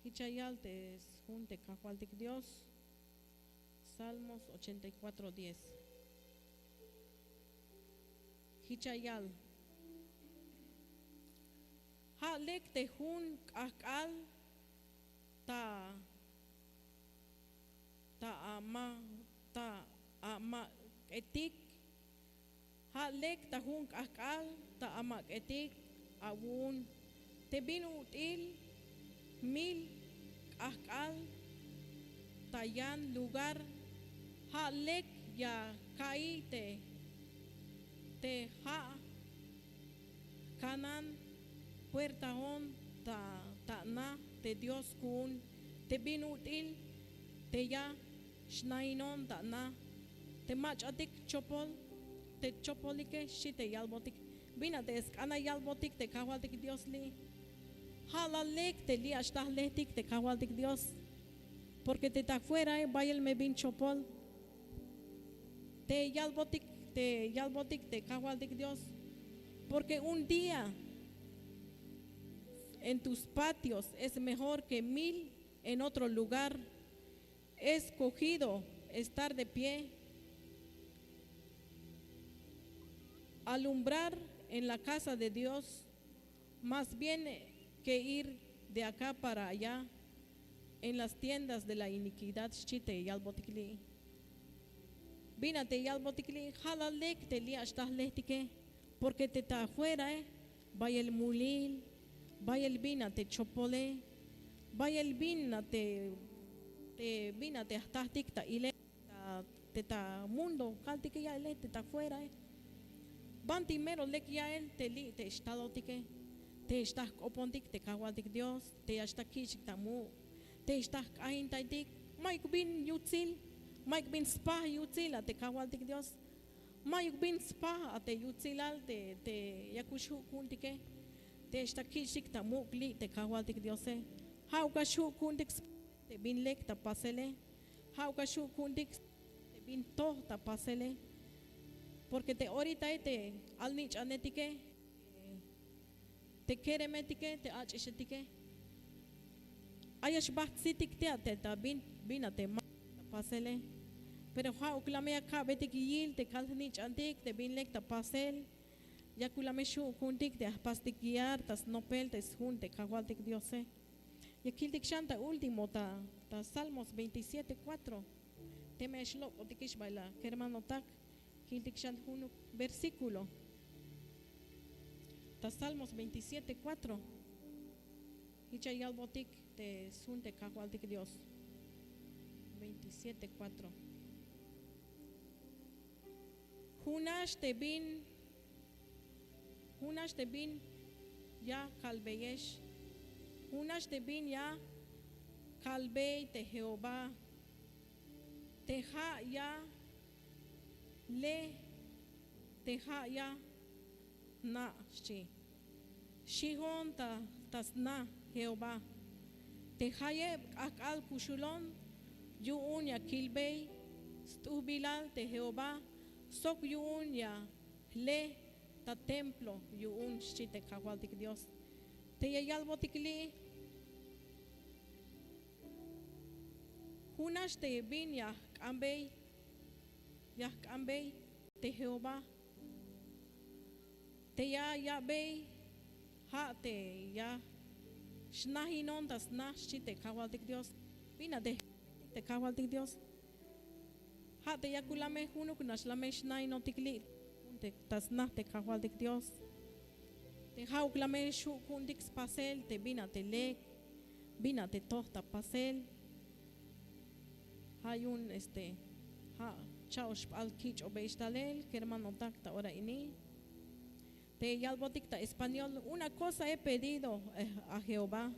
Jich ya yal te sjun te Kajwaltik Dios. Salmos ochenta y cuatro diez. Jich ya yal: Ja' lek te jun k'ajk'al ta, ta ama, ta amak'etik. Ja' lek ta jun k'ajk'al ta amak'etik awu'un. Te bin ut'il mil k'ajk'al ta yan lugar. Ja' lek ya ka'iy te, te ja' kanan puertaon ta, ta na te Dios ku'un. Te bin ut'il te ya xnainon ta na, te mach'atik chopol, te chopolike, xchi te yalbotik. Bin a te sk'an a yalbotik te Kajwaltik Dios li'. Ja' la lek te li' ach ta jlejtik te kajwaltik Dios. Porke te ta fuerae bayel me bin chopol. Te yalbotik te yalbotik te kajwaltik Dios. Porke un día en tus patios es mejor ke mil en otro lugar. He escogido estar de pie, alumbrar en la casa de Dios, más bien ke ir de aka para aya en las tiendas de la iniquidad, xchi te yalbotik li'. Bin a te yalbotik li', ja' la lek te li' ach ta jlejtike. Porke te ta afuerae bayel mulil, bayel bin a te chopole, bayel bin a te te bin a te jtajtik ta ile, te ta mundo kaltike ya'ile te ta afuerae. Banti mero lek ya'el te li' te xtalotike, te xta jk'opontik te kajwaltik Dios, te ya xta kich'tik ta muk', te xta jk'ajintaytik. Mayuk bin yutsil, mayuk bin spaj yutsil a te kajwaltik Dios. Mayuk bin spaj a te yutsilal te te yakuk xju' ku'untike, te xta kich'tik ta muk' li' te kajwaltik Diose. Ja'uk a xju' ku'untik spaj te bin lek ta pasele. Ja'uk a xju' ku'untik te bin toj ta pasele. Porke te oritae te alnich'anetike, te keremetike, te ach'ixetike, ay a xbajtsitik te a te ta bin bin a te ma ta pasele. Pero ja'uk la me ya kabeytik yil te kal jnich'antik te bin lek ta pasel. Yakuk la me xju' ku'untik te ya jpastik guiar ta snopel te sjun te kajwaltik Diose. Ya kiltik xan ta último ta ta Salmos veintisiete cuatro. Teme ya xlok'otikix bay la kermanotak, kiltik xan junuk versíkulo ta Salmos veintisiete cuatro. Jich ya yalbotik te sjun te kajwaltik Dios. Veintisiete cuatro. Junax te bin junax te bin ya kalbeyex. Junax te bin ya kalbey te jehová, te ja' ya le, te ja' ya na' xchi. Xijon ta ta sna jehová, te jayeb k'ajk'al kuxulon yu'un ya kilbey st'ujbilal te jehová, sok yu'un ya jle ta templo yu'un xchi te kajwaltik dios. Te ya yalbotik li' junax te bin ya jk'ambey ya jk'ambey te jehová, te ya ya'bey ja' te ya xnajinon ta sna xchi te kajwaltik dios. Bin a te te kajwaltik dios, ja' te yakuk la me junuk nax la me xnajinotik li' ta sna te kajwaltik dios. Te ja'uk la me xju' ku'untik spasel te bin a te lek, bin a te toj ta pasel. Ja' yu'un este ja' cha'oxp'al kich'obeyex talel kermanotak ta ora ini. Te yalbotik ta español, una cosa he pedido a jehová,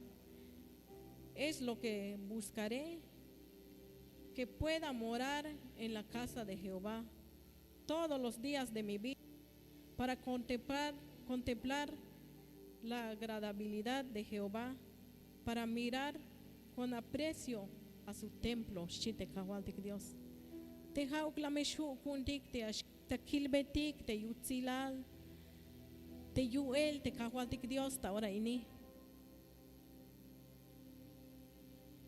es lo que buscaré, que pueda morar en la casa de jehová todos los días de mi vida, para contemplar contemplar la agradabilidad de jehová, para mirar con aprecio a su templo xchi te kajwaltik dios. Te ja'uk la me xju' ku'untik te ya xkilbetik te yutsilal te yu'el te kajwaltik dios ta ora ini.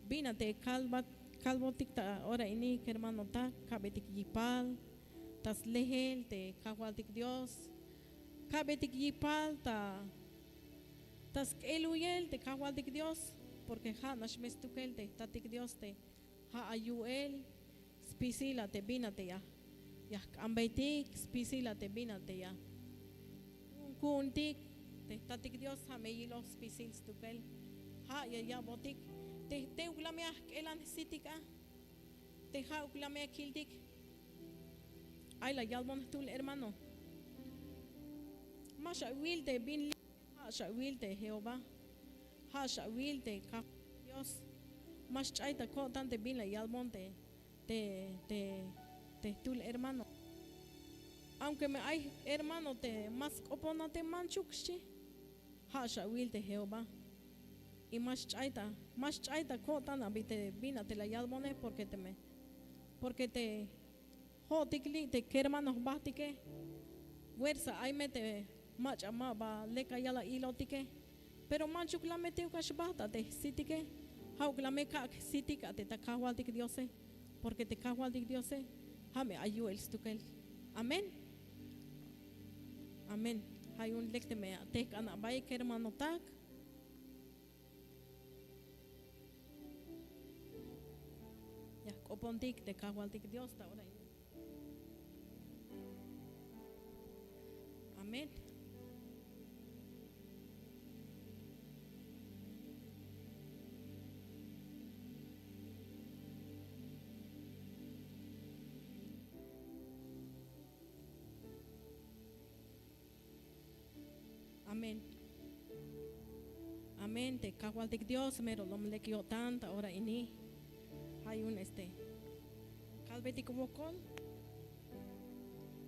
Bin a te kalbotik ta ora ini kermanotak, kabetik yipal ta slehel te kajwaltik dios, kabetik yipal ta ta sk'eluyel te kajwaltik dios. Porke ja' nax me stukel te jtatik dios te ja' a yu'el spisil a te bin a te ya ya jk'ambeytik spisil a te bin a te ya ku'untik te jtatik dios ja' me yiloj spisil stukel. Ja' ya ya'botik te jte'uk la me ya jk'elan jsitik a te ja'uk la me ya kiltik. Ay la yalbon jtuhl hermano, ma xawil te bin li' ja' xawil te jehová, ja' xawil te kajwaltik dios. Ma xch'ay ta ko'tan te bin la yalbon te te te te jtuhl hermano. Aunke me ay hermano te ma sk'opon a te manchuk xchi, ja' xawil te jehová. Y ma xch'ay ta ma xch'ay ta ko'tan a bi te bin a te la yalbone, porke teme porke te jo'tik li' te kermano jbahtike, fuerza ay me te mach'a ma ba lek a yal a ilotike. Pero manchuk la me teyuk a xbaht a te jsitike. Ja'uk la me ka'ak jsitik a te ta kajwaltik diose, porke te kajwaltik diose ja' me ay yu'el stukel. Amén. Amén. Ja' yu'un lek teme a tejk'an a bay kermanotak. Ya jk'opontik te kajwaltik dios ta ora ini. Amén. Amén. Amén. Te kajwaltik dios mero lom lek yo'tan ta ora ini. Ja' yu'un este kalbetik wokol.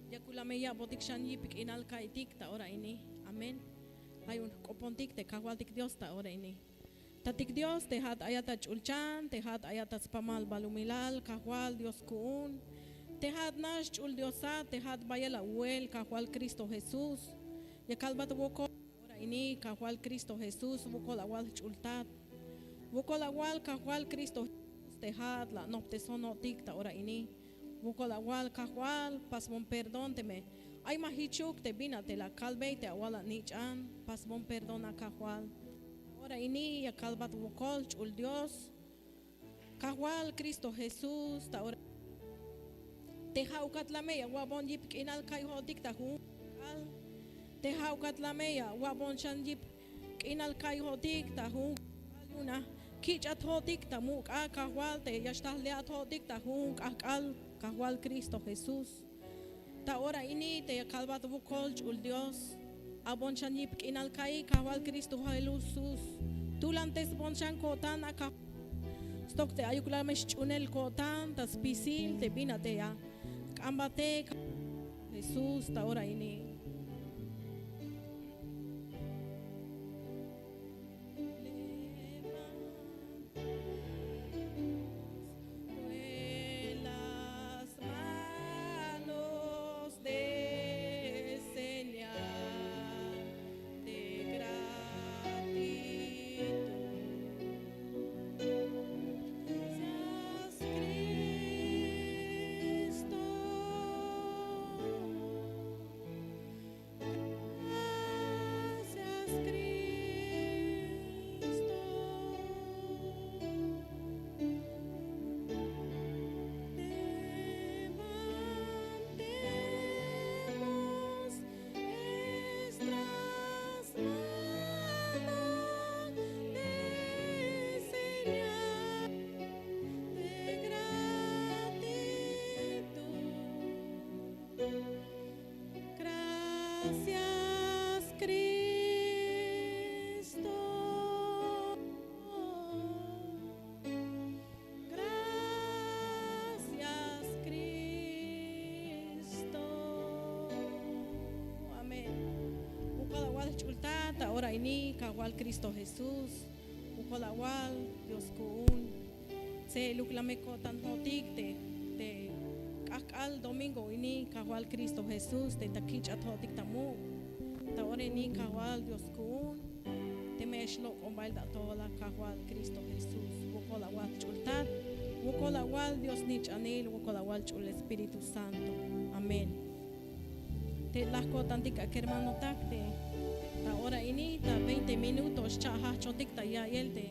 Ya kula' me ya'botik xan yip k'inal ka'iytik ta ora ini. Amén. Ja' yu'un jk'opontik te kajwaltik dios ta ora ini. Tatik dios te ja'at ayat ta ch'ulchan, te ja'at ayat ta spamal balumilal, kajwal dios ku'un. Te ja'at nax ch'ul diosat, te ja'at bayel awu'el kajwal kristo jesús. Ya kalbat wokol ta ora ini kajwal kristo jesús, wokol awal jch'ultat. Wokol awal kajwal kristo jesús, te ja'at la anopteson jo'tik ta ora ini. Wokol awal kajwal pasbon perdón teme ay ma jichuk te bin a te la kalbey te awal anich'an, pasbon perdón a kajwal. Ta ora ini ya kalbat wokol ch'ul dios, kajwal kristo jesús, ta ora te ja'ukat la me ya awa'bon yip k'inal ka'iy jo'tik ta jun k'ajk'al. Te ja'ukat la me ya awa'bon xan yip k'inal ka'iy jo'tik ta jun k'ajk'al yu'un a kich'at jo'tik ta muk'a kajwal te ya xtal le'at jo'tik ta jun k'ajk'al. Kajwal kristo jesús, ta ora ini te ya kalbat wokol ch'ul dios, abon xan yip k'inal ka'iy kajwal kristo jesús. Tulantesbon xan ko'tan a kajwal stok te ayuk la me xch'unel ko'tan ta spisil te bin a te ya k'ambate. Jesús ta ora ini. Levantemos las manos de señal de gratitud. Gracias, Cristo. Gracias, Cristo. Levantemos nuestras manos de señal de gratitud. Gracias, Cristo. Gracias, Cristo. Amén. Wokol awal jch'ultat ta ora ini kajwal Cristo Jesús. Wokol awal Dios ku'un. Tse'eluk la me ko'tan jo'tik te te k'ajk'al domingo ini kajwal Cristo Jesús te ta kich'at jo'tik ta muk'. Ta ora ini kajwal Dios ku'un. Teme ya xlok'on bael ta atojol a kajwal Cristo Jesús, wokol awal jch'ul tat, wokol awal Dios nich'anil, wokol awal jch'ul Espíritu Santo. Amén. Te laj ko'tantik a kermanotak te ta ora ini ta veinte minutos xcha' jajch'otik ta ya'iyel te